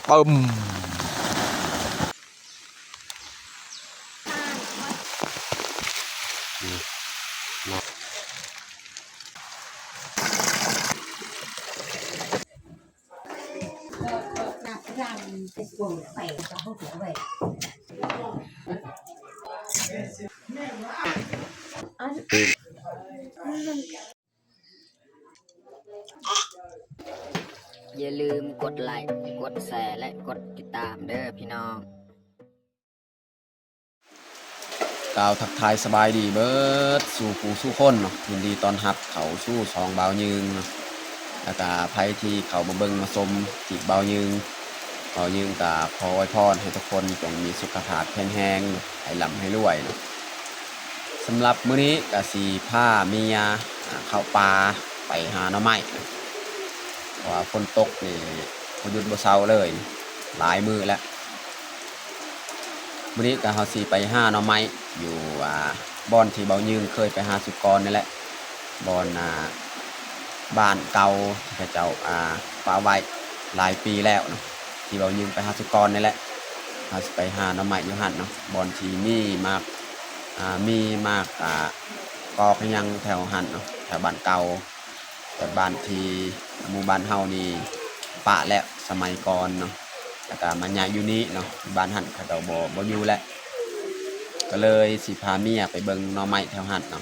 ປຶ້ມ ນີ້ເນາະ. ຢ່າລືມກົດໄລ້ ກົດແຊ ແລະ ກົດຕິດຕາມເດີພີ່ນ້ອງ. ກ່າວທັກທາຍສະບາຍດີເບີດສູ່ຜູ້ສູ່ຄົນເນາະ, ຍິນດີຕ້ອນຮັບເຂົ້າສູ່ຊ່ອງບ່າວຍືງເນາະ. ແລ້ວກະໃຜທີ່ເຂົ້າມາເບິ່ງມາຊົມຄລິບບ່າວຍືງ, ບ່າວຍືງກະຂໍອວຍພອນໃຫ້ທຸກຄົນຈົ່ງມີສຸຂະພາບແຂງແຮງ, ໃຫ້ລ່ຳໃຫ້ລວຍເນາະ. ສຳລັບມື້ນີ້ກະຊິພາເມຍ ອາ ເຂົ້າປ່າໄປຫາໜໍ່ໄມ້ເນາະ, ເພາະວ່າຝົນຕົກນີ້ບໍ່ຢຸດບໍ່ເຊົາເລີຍ ຫຼາຍມື້ແລ້ວ. ມື້ນີ້ກໍເຮົາຊິໄປຫາໜໍ່ໄມ້ຢູ່ ອ່າ ບ່ອນທີ່ບ່າວຍືງເຄີຍໄປຫາສຸກອນນີ້ແຫຼະ, ບ່ອນ ອ່າ ບ້ານເກົ່າທີ່ເຂົາເຈົ້າ ອ່າ ປະໄວ້ຫຼາຍປີແລ້ວເນາະ, ທີ່ບ່າວຍືງໄປຫາສຸກອນນີ້ແຫຼະ. ເຮົາຊິໄປຫາໜໍ່ໄມ້ຢູ່ຫັ້ນເນາະ, ບ່ອນທີ່ມີໝາກ ອ່າ ມີໝາກ ອ່າ ກອກຫຍັງແຖວຫັ້ນເນາະ, ແຖວບ້ານເກົ່າ. ແຕ່ບ້ານທີ່ ໝູ່ບ້ານເຮົານີ້ປະແລ້ວສະໄໝກ່ອນເນາະ, ແລ້ວກະມາຍ້າຍຢູ່ນີ້ເນາະ, ບ້ານຫັ້ນເຂົາເຈົ້າບໍ່ ບໍ່ຢູ່ແລ້ວ, ກໍເລີຍຊິພາເມຍໄປເບິ່ງໜໍ່ໄມ້ແຖວຫັ້ນເນາະ.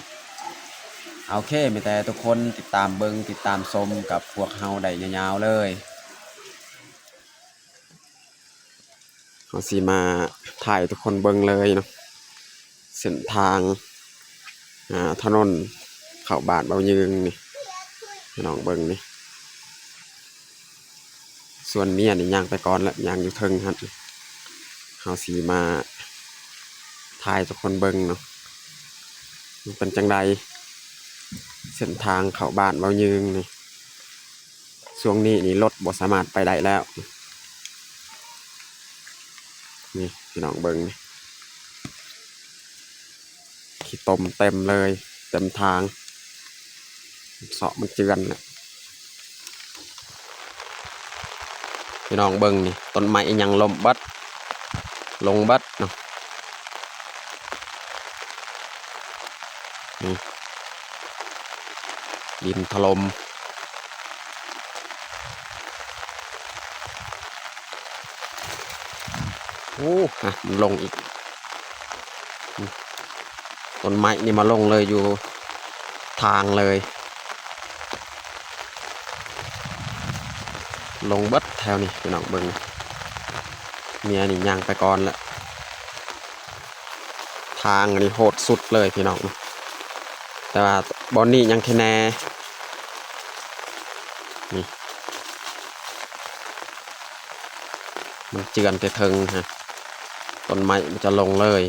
ໂອເຄ ມີແຕ່ທຸກຄົນຕິດຕາມເບິ່ງ ຕິດຕາມຊົມກັບພວກເຮົາໄດ້ຍາວໆເລີຍ. ເຮົາຊິມາຖ່າຍໃຫ້ທຸກຄົນເບິ່ງເລີຍເນາະ, ເສັ້ນທາງ ອ່າ ຖະໜົນເຂົ້າບ້ານບ່າວຍືງນີ້ ພີ່ນ້ອງເບິ່ງນີ້. ສ່ວນເມຍນີ້ຍ່າງໄປກ່ອນແລ້ວ ຍ່າງຢູ່ເທິງຫັ້ນ. ເຮົາຊິມາຖ່າຍໃຫ້ທຸກຄົນເບິ່ງເນາະ, ມັນເປັນຈັ່ງໃດ ເສັ້ນທາງເຂົ້າບ້ານບ່າວຍືງນີ້. ຊ່ວງນີ້ນີ້ລົດບໍ່ສາມາດໄປໄດ້ແລ້ວ. ນີ້ພີ່ນ້ອງເບິ່ງນີ້ ຂີ້ຕົມເຕັມເລີຍ ເຕັມທາງ ເຊາະມັນເຈື່ອນແຫຼະ. ພີ່ນ້ອງເບິ່ງນີ້ ຕົ້ນໄມ້ອີ່ຫຍັງລົ້ມເບິດ ລົງເບິດເນາະ. ນີ້ ດິນຖະຫຼົ່ມ. ໂອ້ ຮະ ມັນລົງອີກ. ອືມ ຕົ້ນໄມ້ນີ້ມາລົງເລີຍ ຢູ່ທາງເລີຍ. ລົງເບິດແຖວນີ້ ພີ່ນ້ອງເບິ່ງ. ເມຍນີ້ຍ່າງໄປກ່ອນແລ້ວ. ທາງອັນນີ້ໂຫດສຸດເລີຍພີ່ນ້ອງ, ແຕ່ວ່າບ່ອນນີ້ຍັງແຄ່ແນ່. ນີ້ ມັນເຈື່ອນແຕ່ເທິງຮະ, ຕົ້ນໄມ້ມັນຈະລົງເລີຍ.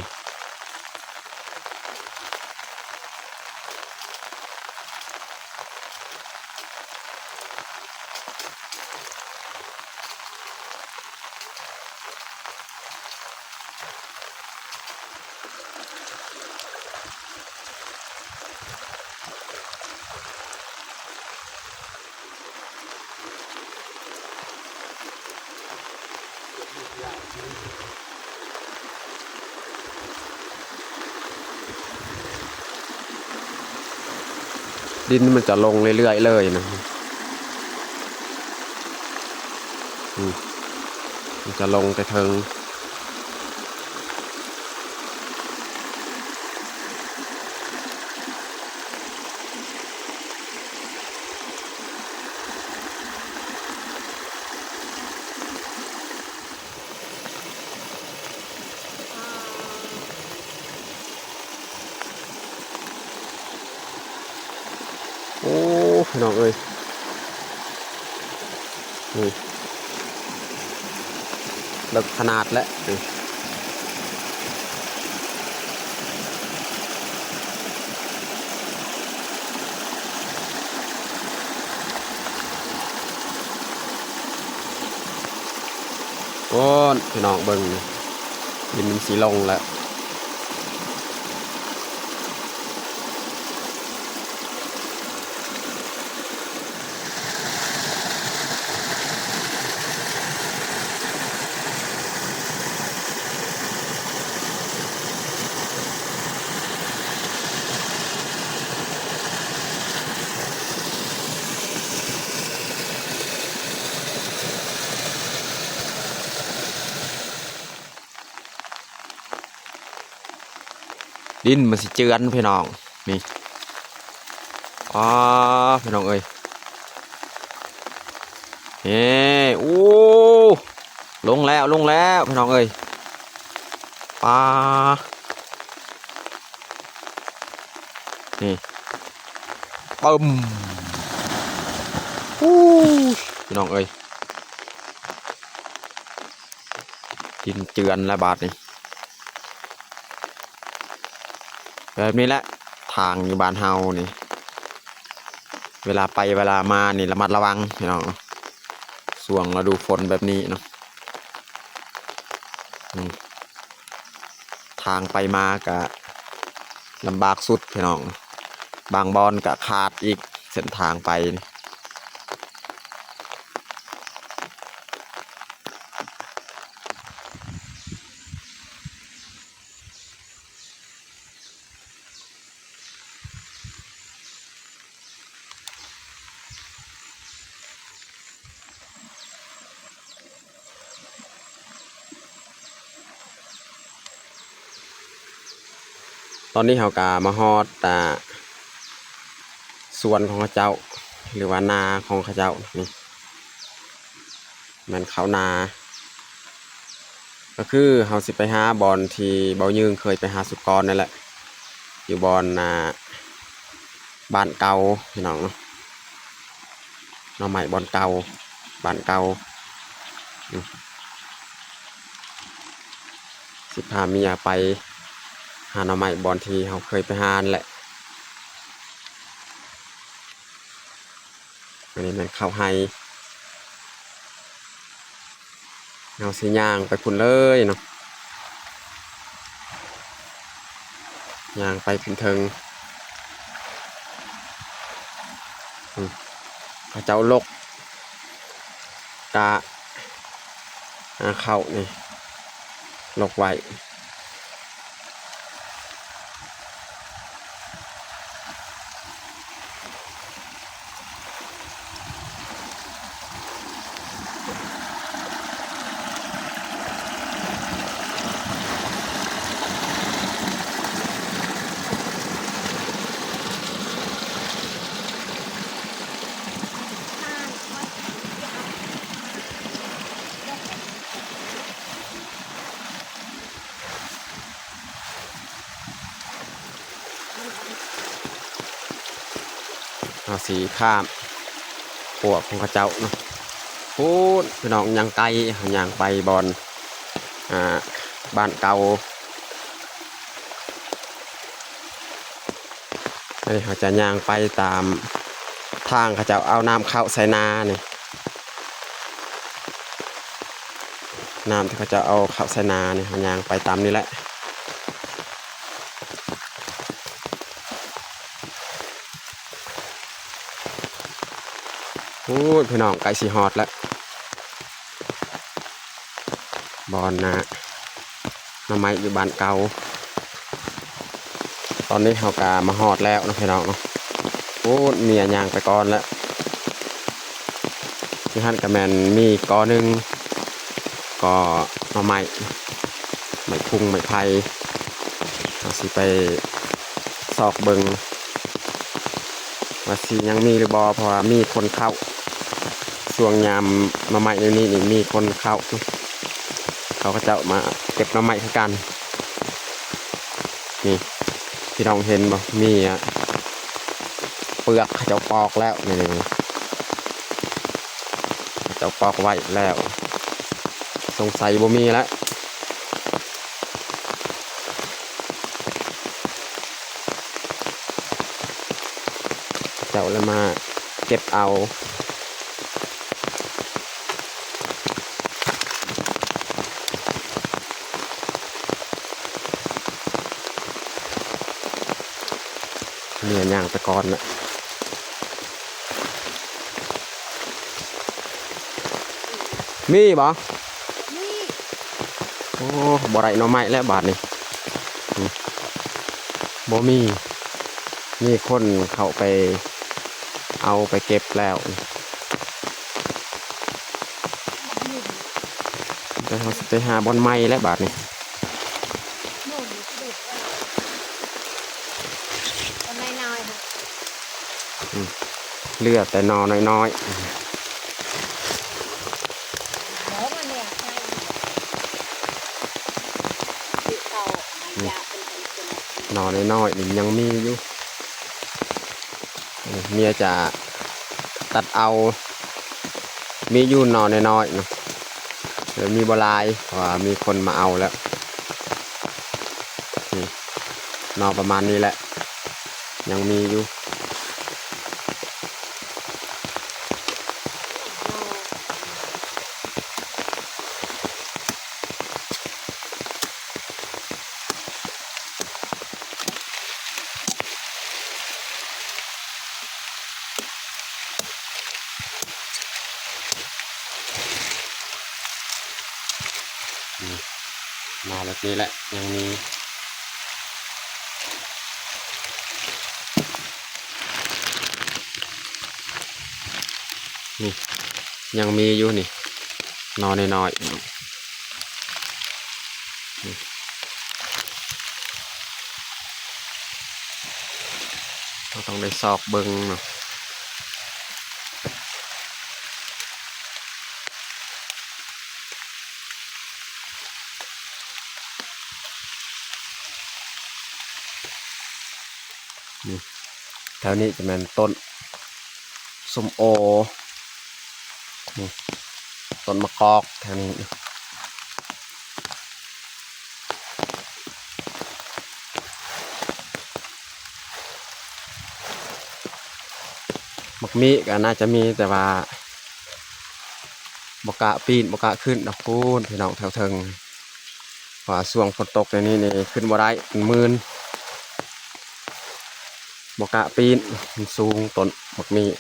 ດິນມັນຈະລົງເລື້ອຍໆເລີຍນະ. ອືມ ມັນຈະລົງແຕ່ເທິງ. ໂອ້ ພີ່ນ້ອງເອີຍ ນີ້ ເລິກຂະໜາດແຫຼະນີ້. ໂອ້ ພີ່ນ້ອງເບິ່ງນີ້ ດິນມັນຊິລົງແລ້ວ. ໂ ດິນມັນຊິເຈື່ອນພີ່ນ້ອງ ນີ້ ອ້າ ພີ່ນ້ອງເອີຍ ເອີ ໂອ້ ລົງແລ້ວ ລົງແລ້ວພີ່ນ້ອງເອີຍ ປາ ນີ້ ປຶ້ມ ອູ້ຍ ພີ່ນ້ອງເອີຍ ດິນເຈື່ອນແລ້ວບາດນີ້ ແບບນີ້ແຫຼະ ທາງຢູ່ບ້ານເຮົານີ້ ເວລາໄປເວລາມານີ້ລະມັດລະວັງພີ່ນ້ອງ ຊ່ວງລະດູຝົນແບບນີ້ເນາະ ອືມ ທາງໄປມາກະລຳບາກສຸດພີ່ນ້ອງ ບາງບ່ອນກະຂາດອີກເສັ້ນທາງໄປນີ້. ຕອນນີ້ເຮົາກະມາຮອດ ອ່າ ສວນຂອງເຂົາເຈົ້າ ຫຼືວ່ານາຂອງເຂົາເຈົ້ານີ້ ແມ່ນເຂົ້ານາ ກໍຄືເຮົາຊິໄປຫາບ່ອນທີ່ເບົາຍືງເຄີຍໄປຫາສຸດກ່ອນນັ້ນແຫຼະ ຢູ່ບ່ອນ ອ່າ ບ້ານເກົ່າພີ່ນ້ອງເນາະ ໜໍ່ໄມ້ບ່ອນເກົ່າ ບ້ານເກົ່າ ອືມ ຊິພາເມຍໄປຫາໜໍ່ໄມ້ບ່ອນທີ່ເຮົາເຄີຍໄປຫານັ້ນແຫຼະ. ອັນນີ້ແມ່ນເຂົ້າໄຮ່ ເຮົາຊິຍ່າງໄປພຸ້ນເລີຍເນາະ ຍ່າງໄປຂຶ້ນເທິງ ອືມ ເຂົາເຈົ້າຫຼົກກະ ອາ ເຂົ້ານີ້ ຫຼົກໄວ້. ເຮົາຊິຂ້າມຂົວຂອງເຂົາເຈົ້າເນາະ ພຸ້ນ ພີ່ນ້ອງ ຍັງໄກ ເຮົາຍ່າງໄປບ່ອນ ອ່າ ບ້ານເກົ່າ. ອັນນີ້ເຮົາຈະຍ່າງໄປຕາມທາງເຂົາເຈົ້າເອົານ້ຳເຂົ້າໃສ່ນານີ້ ນ້ຳທີ່ເຂົາເຈົ້າເອົາເຂົ້າໃສ່ນານີ້ ເຮົາຍ່າງໄປຕາມນີ້ແຫຼະ. ໂອ້ຍ ພີ່ນ້ອງ ໃກ້ຊິຮອດແລ້ວ ບ່ອນນາ ໜໍ່ໄມ້ຢູ່ບ້ານເກົ່າ. ຕອນນີ້ເຮົາກະມາຮອດແລ້ວເນາະ ພີ່ນ້ອງເນາະ. ໂອ້ ເມຍຍ່າງໄປກ່ອນແລ້ວ. ຢູ່ຫັ້ນກະແມ່ນມີກໍໜຶ່ງ ກໍໜໍ່ໄມ້ ໄມ້ພຸງໄມ້ໄຜ່ ເຮົາຊິໄປຊອກເບິ່ງວ່າຊິຍັງມີຫຼືບໍ່ ເພາະວ່າມີຄົນເຂົ້າ ຊ່ວງຍາມໜໍ່ໄມ້ແນວນີ້ນີ້ມີຄົນເຂົ້າ ເຂົາເຈົ້າມາເກັບໜໍ່ໄມ້ຄືກັນ. ນີ້ ພີ່ນ້ອງເຫັນບໍ່ ມີ ອາ ເປືອກເຂົາເຈົ້າປອກແລ້ວ ນີ້ ເຂົາເຈົ້າປອກໄວ້ແລ້ວ ສົງໄສບໍ່ມີແລ້ວ ເຂົາເຈົ້າລະມາເກັບເອົາ. ເມຍຍ່າງໄປກ່ອນນະ ມີບໍ່? ມີ. ໂອ້ ບໍ່ໄດ້ໜໍ່ໄມ້ແລ້ວບາດນີ້ ອືມ ບໍ່ມີ ມີຄົນເຂົ້າໄປເອົາໄປເກັບແລ້ວ ແຕ່ເຮົາຊິໄປຫາບ່ອນໃໝ່ແລ້ວບາດນີ້. ເຫຼືອແຕ່ໜໍ່ນ້ອຍໆ ໜໍ່ນ້ອຍໆນີ້ຍັງມີຢູ່. ນີ້ເມຍຈະຕັດເອົາ ມີຢູ່ໜໍ່ນ້ອຍໆເນາະ ແຕ່ມີບໍ່ຫຼາຍ ເພາະວ່າມີຄົນມາເອົາແລ້ວ. ນີ້ໜໍ່ປະມານນີ້ແຫຼະ ຍັງມີຢູ່. ນີ້ ໜໍ່ແບບນີ້ແຫຼະ ຍັງມີ ນີ້ ຍັງມີຢູ່ນີ້ ໜໍ່ນ້ອຍໆ ນີ້ ເຮົາຕ້ອງໄດ້ຊອກເບິ່ງເນາະ. ນີ້ ແຖວນີ້ຈະແມ່ນຕົ້ນສົ້ມໂອ ນີ້ ຕົ້ນໝາກກອກແຖວນີ້. ໝາກມີກະໜ້າຈະມີ ແຕ່ວ່າບໍ່ກ້າປີນ ບໍ່ກ້າຂຶ້ນດອກພຸ້ນ ພີ່ນ້ອງ ແຖວເທິງ. ເພາະວ່າຊ່ວງຝົນຕົກແນວນີ້ນີ້ຂຶ້ນບໍ່ໄດ້ ມັນມື່ນ ບໍ່ກ້າປີນ ມັນສູງຕົ້ນໝາກມີກ.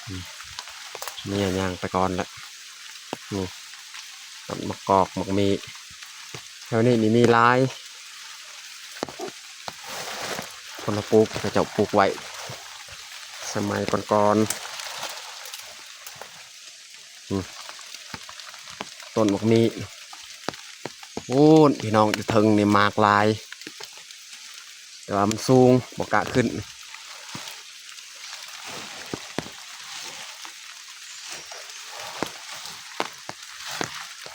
ອືມ ເມຍຍ່າງໄປກ່ອນລະ ນີ້ ຕົ້ນໝາກກອກ ໝາກມີກ ແຖວນີ້ນີ້ມີຫຼາຍ ຄົນລະປູກ ເຂົາເຈົ້າປູກໄວ້ສະໄໝກ່ອນໆ. ອືມ ຕົ້ນໝາກມີກ ໂອ້ ພີ່ນ້ອງ ຢູ່ເທິງນີ້ໝາກຫຼາຍ ແຕ່ວ່າມັນສູງ ບໍ່ກ້າຂຶ້ນ.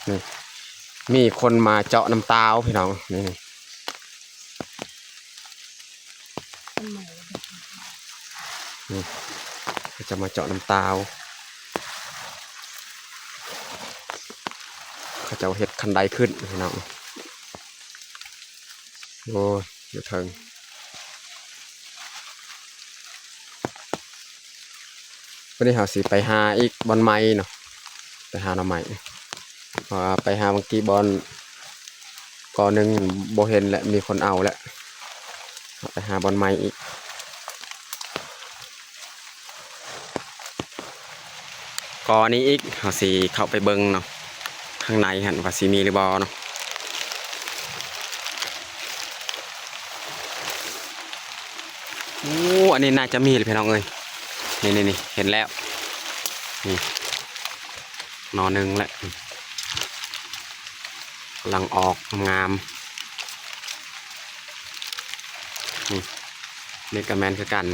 ນີ້ ມີຄົນມາເຈາະນ້ຳຕາວ ພີ່ນ້ອງ ນີ້. ນີ້ ເຂົາຈະມາເຈາະນ້ຳຕາວ ເຂົາເຈົ້າເຮັດຄັນໄດຂຶ້ນ ພີ່ນ້ອງ. ໂອ້ຍ ຢູ່ເທິງ ວັນນີ້ເຮົາຊິໄປຫາອີກບ່ອນໃໝ່ເນາະ ໄປຫາໜໍ່ໄມ້ ເພາະວ່າໄປຫາບາງກີ່ບ່ອນ ກໍໜຶ່ງບໍ່ເຫັນແຫຼະ ມີຄົນເອົາແລ້ວ ເຮົາໄປຫາບ່ອນໃໝ່ອີກ. ກໍອັນນີ້ອີກ ເຮົາຊິເຂົ້າໄປເບິ່ງເນາະ ຂ້າງໃນຫັ້ນວ່າຊິມີຫຼືບໍ່ເນາະ. ໂອ້ ອັນນີ້ໜ້າຈະມີແຫຼະ ພີ່ນ້ອງເອີຍ ນີ້ໆໆ ເຫັນແລ້ວ ນີ້ ໜໍ່ໜຶ່ງແຫຼະ ກຳລັງອອກງາມໆ ນີ້ ນີ້ກະແມ່ນຄືກັນ ນ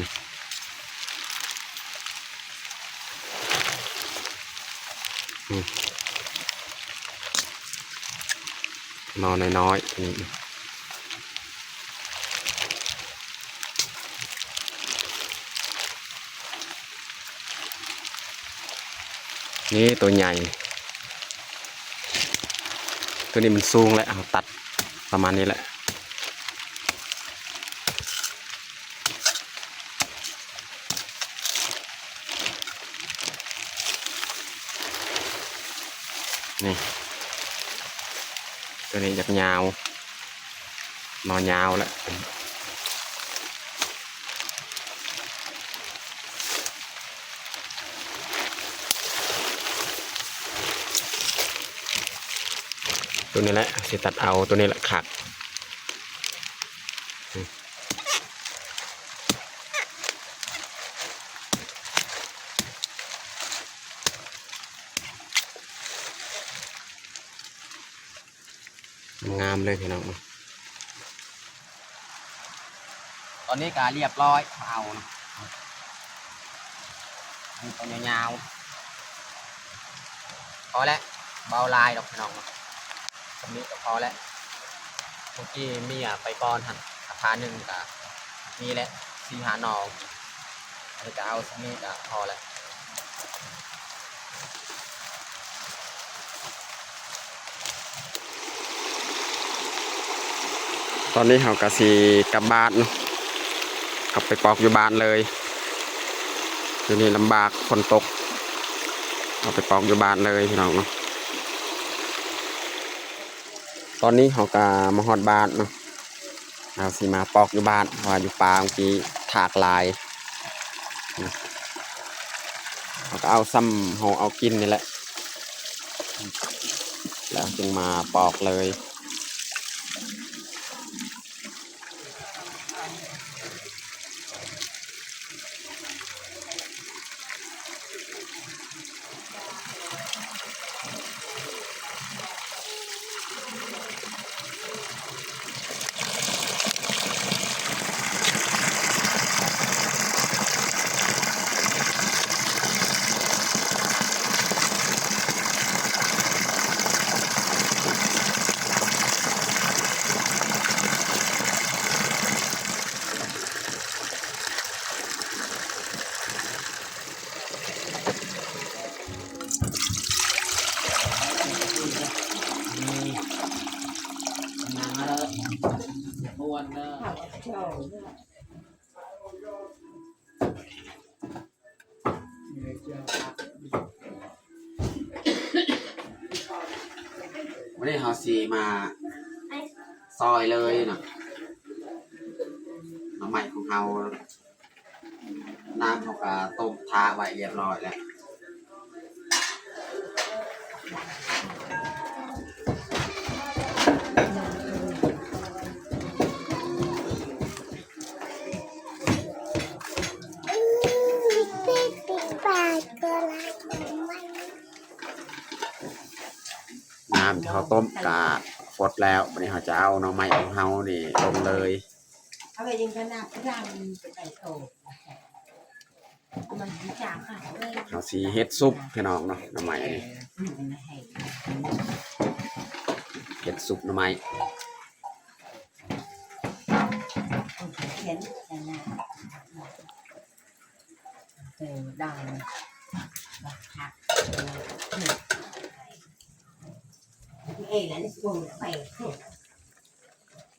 ີ້ ໜໍ່ນ້ອຍໆ ນີ້. ນີ້ໂຕໃຫຍ່ ໂຕນີ້ມັນສູງແຫຼະ ເຮົາຕັດປະມານນີ້ແຫຼະ. ນີ້ ໂຕນີ້ຢາກຍາວ ໜໍ່ຍາວແຫຼະ ໂຕນີ້ແຫຼະ ຊິຕັດເອົາ ໂຕນີ້ແຫຼະຄັກ. ງາມເລີຍພີ່ນ້ອງ. ຕອນນີ້ກໍລຽບລ້ອຍ ເອົາເນາະ ມີຕົວຍາວໆ ພໍແລ້ວ ບໍ່ເອົາຫຼາຍດອກພີ່ນ້ອງເນາະ ສ່ຳນີ້ກໍພໍແລ້ວ. ເມື່ອກີ້ເມຍໄປກ່ອນຫັ້ນ ກະພາໜຶ່ງກະມີແຫຼະ ສີ່ຫ້າໜໍ່ ອັນນີ້ກະເອົາສ່ຳນີ້ກະພໍແລ້ວ. ຕອນນີ້ເຮົາກະຊິກັບບ້ານເນາະ ກັບໄປປອກຢູ່ບ້ານເລີຍ. ຢູ່ນີ້ລຳບາກ ຝົນຕົກ ເອົາໄປປອກຢູ່ບ້ານເລີຍພີ່ນ້ອງເນາະ. ຕອນນີ້ເຮົາກະມາຮອດບ້ານເນາະ ເຮົາຊິມາປອກຢູ່ບ້ານ ເພາະວ່າຢູ່ປ່າເມື່ອກີ້ຖາກຫຼາຍ. ເຮົາກໍເອົາສ່ຳເຮົາເອົາກິນນີ້ແຫຼະ ແລ້ວຈຶ່ງມາປອກເລີຍ. ມື້ນີ້ເຮົາຊິມາຊອຍເລີຍເນາະ ໜໍ່ໄມ້ຂອງເຮົາ. ນ້ຳເຮົາກະຕົ້ມຖ້າໄວ້ລຽບລ້ອຍແລ້ວ. ນ້ຳທີ່ເຮົາຕົ້ມກະຟົດແລ້ວ ບາດນີ້ເຮົາຈະເອົາໜໍ່ໄມ້ຂອງເຮົານີ້ລົງເລີຍ. ເຮົາຊິເຮັດຊຸບພີ່ນ້ອງເນາະ ໜໍ່ໄມ້ນີ້ ເຮັດຊຸບໜໍ່ໄມ້.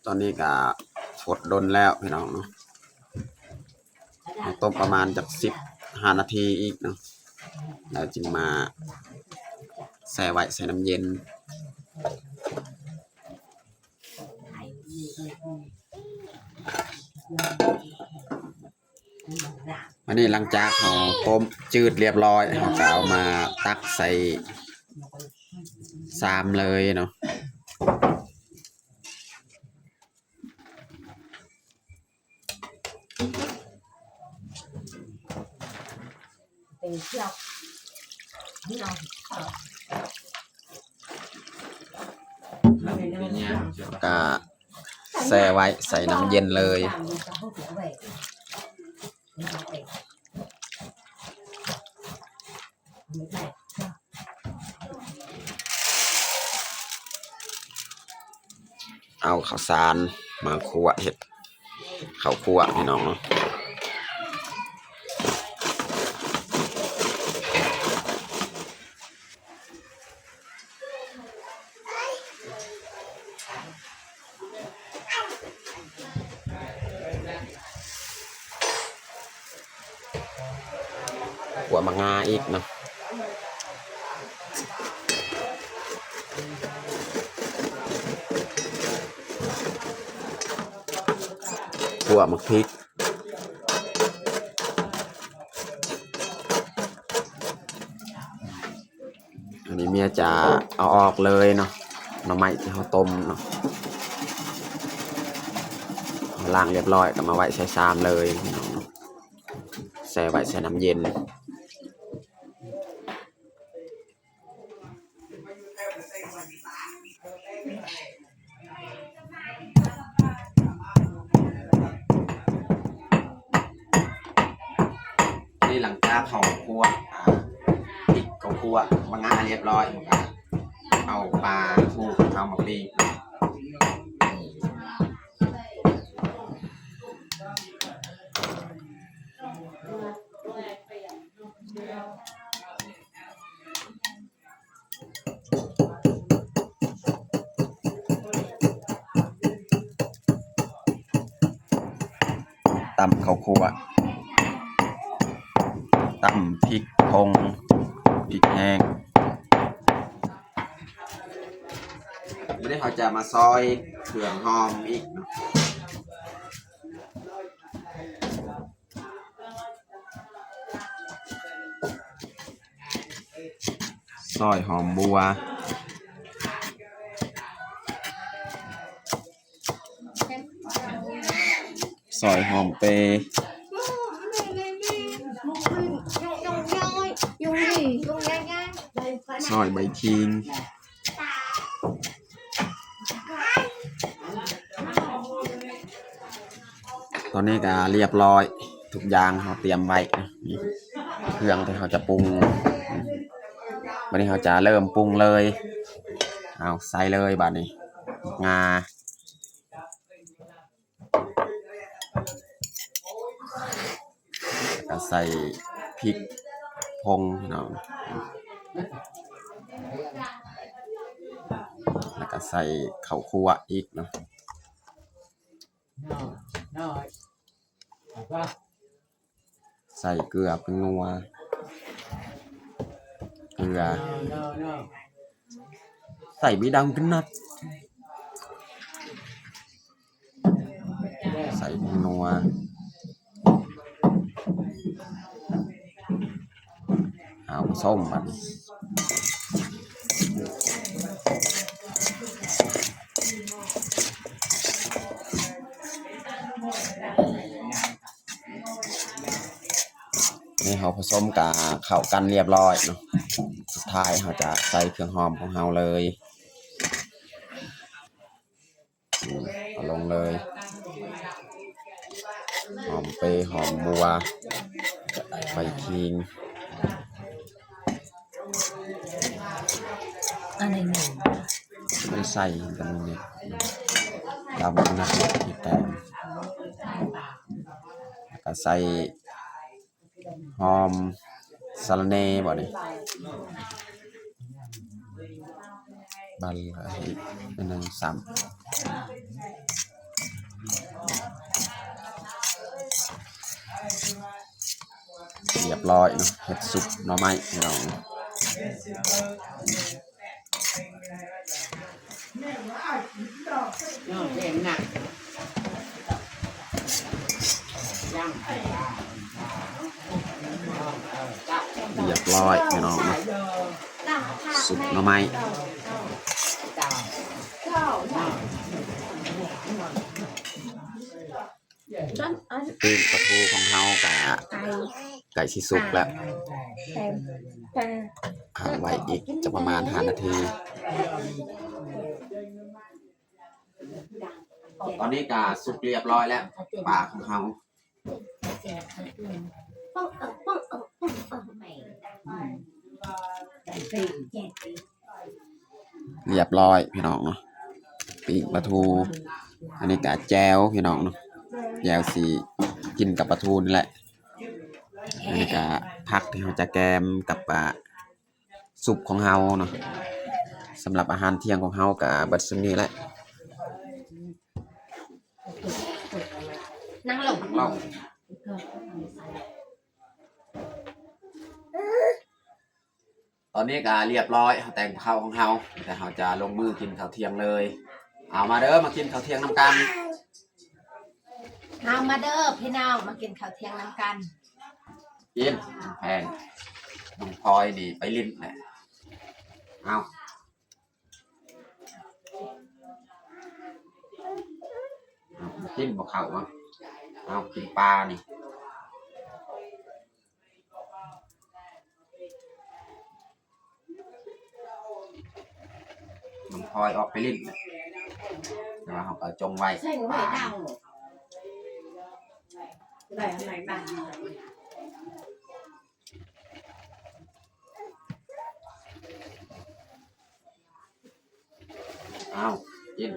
ຕອນນີ້ກະຟົດດົນແລ້ວພີ່ນ້ອງເນາະ ເຮົາຕົ້ມປະມານຈັກສິບຫ້ານາທີອີກເນາະ ແລ້ວຈຶ່ງມາແຊ່ໄວ້ໃສ່ນ້ຳເຢັນ. ອັນນີ້ຫຼັງຈາກເຮົາຕົ້ມຈືດລຽບລ້ອຍ ເຮົາກະເອົາມາຕັກໃສ່ຊາມເລີຍເນາະ. ກະແຊ່ໄວ້ໃສ່ນ້ຳເຢັນເລີຍ. ເອົາເຂົ້າສານມາຂົ້ວເຮັດເຂົ້າຂົ້ວພີ່ນ້ອງເນາະ. ຂົ້ວໝາກງາອີກເນາະ ຂົ້ວໝາກພິກ. ອັນນີ້ເມຍຈະເອົາອອກເລີຍເນາະ ໜໍ່ໄມ້ທີ່ເຮົາຕົ້ມເນາະ ລ້າງລຽບລ້ອຍກໍມາໄວ້ໃສ່ຊາມເລີຍ ແຊ່ໄວ້ໃສ່ນ້ຳເຢັນ. ເ ຕາເຂົ້າຂົ້ວ ອ່າ ພິກເຂົ້າຂົ້ວ ໝາກງາຮຽບຮ້ອຍ ແລ້ວກໍເອົາປາທູເອົາໝາກປີ ຕຳເຂົ້າຂົ້ວ ຕຳພິກຜົງ ພິກແຫ້ງ ບາດນີ້ເຮົາຈະມາຊອຍເຄື່ອງຫອມອີກເນາະ. ຊອຍຫອມບົ່ວ ຊອຍຫອມເປ ຊອຍໃບຂີງ. ຕອນນີ້ກໍຮຽບຮ້ອຍ ທຸກຢ່າງເຮົາຕຽມໄວ້ ນີ້ເຄື່ອງທີ່ເຮົາຈະປຸງ. ບັດນີ້ເຮົາຈະເລີ່ມປຸງເລີຍ ເອົາໃສ່ເລີຍບາດນີ້ ງາ ແລ້ວກໍໃສ່ພິກຜົງເນາະ ແລ້ວກໍໃສ່ເຂົ້າຂົ້ວອີກເນາະ ໃສ່ເກືອ ແປ້ງນົວ ເກືອ ໃສ່ບີດັງກະນັດ ໃສ່ຜົງນົວ ເອົາ ຜົມບັດນີ້ ນີ້ເຮົາຜົສົມກະເຂົ້າກັນຮຽບຮ້ອຍເນາະ ສຸດທ້າຍເຮົາຈະໃສ່ເຄື່ອງຫອມຂອງເຮົາເລີຍ. ອືມ ເອົາລົງເລີຍ ຫອມເປ ຫອມບົວ ໃບຂີງ ອັນນີ້ໜຶ່ງ ມັນໃສ່ກັນນີ້ ດຳນະ ທີ່ແຕງ ແລ້ວກໍໃສ່ ຫອມສະລະແໜ່ບໍ່ນີ້ ບັນລະອີກໜຶ່ງຊ້ຳ ຮຽບຮ້ອຍເນາະ ເຮັດຊຸບໜໍ່ໄມ້ພີ່ນ້ອງ. ຮຽບຮ້ອຍພີ່ນ້ອງເນາະ ຊຸບໜໍ່ໄມ້ ປີ້ງປາທູຂອງເຮົາກະໃກ້ຊິສຸກແລ້ວ ຄ້າງໄວ້ອີກຈັກປະມານຫ້ານາທີ. ຕອນນີ້ກະສຸກຮຽບຮ້ອຍແລ້ວ ປາຂອງເຮົາ. ຮຽບຮ້ອຍພີ່ນ້ອງເນາະ ປີ້ງປາທູ ອັນນີ້ກະແຈ່ວພີ່ນ້ອງເນາະ ແຈ່ວຊິກິນກັບປາທູນີ້ແຫຼະ ອັນນີ້ກະຜັກທີ່ເຮົາຈະແກມກັບ ອ່າ ຊຸບຂອງເຮົາເນາະ. ສຳລັບອາຫານທ່ຽງຂອງເຮົາກະເບິດສ່ຳນີ້ແຫຼະ ນັ່ງລົງ ນັ່ງລົງ. ຕອນນີ້ກະຮຽບຮ້ອຍ ເຮົາແຕ່ງເຂົ້າຂອງເຮົາ ແຕ່ເຮົາຈະລົງມືກິນເຂົ້າທ່ຽງເລີຍ. ເອົາ ມາເດີ ມາກິນເຂົ້າທ່ຽງນຳກັນ. ເອົາ ມາເດີພີ່ນ້ອງ ມາກິນເຂົ້າທ່ຽງນຳກັນ. ກິນ ແພງ ນ້ອງພອຍນີ້ໄປຫຼິ້ນແຫຼະ. ເອົາ ເອົາ ກິນບໍ່ເຂົ້າວະ. ເອົາ ກິນປານີ້. ນ້ອງພອຍອອກໄປຫຼິ້ນ ແຕ່ວ່າເຮົາກໍຈົ່ງໄວ້ ເສັງໄວ້ເດົາ ໄດ້ອັນໃດບ້າງ. ອ້າວ ກິນ.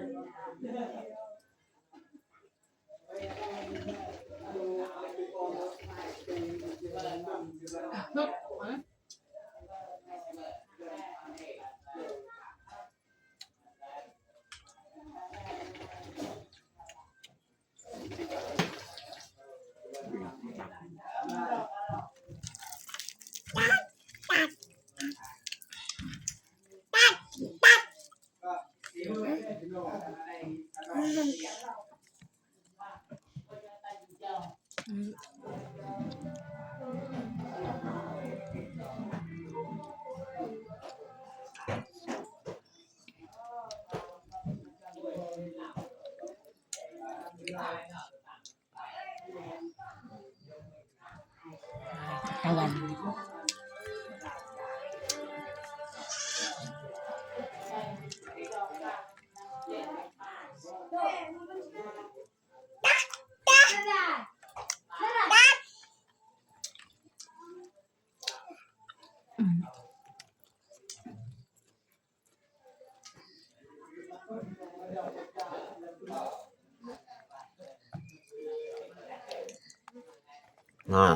ອ່າ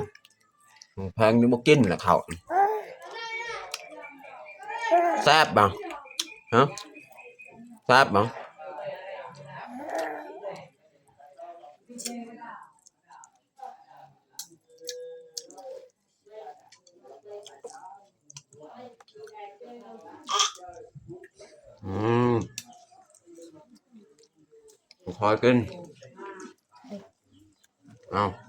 ແພງນີ້ບໍ່ກິນລະເຂົ້າ ແຊບບໍ່? ຮະ ແຊບບໍ່? ອືມ ຄ່ອຍກິນ ເອົາ.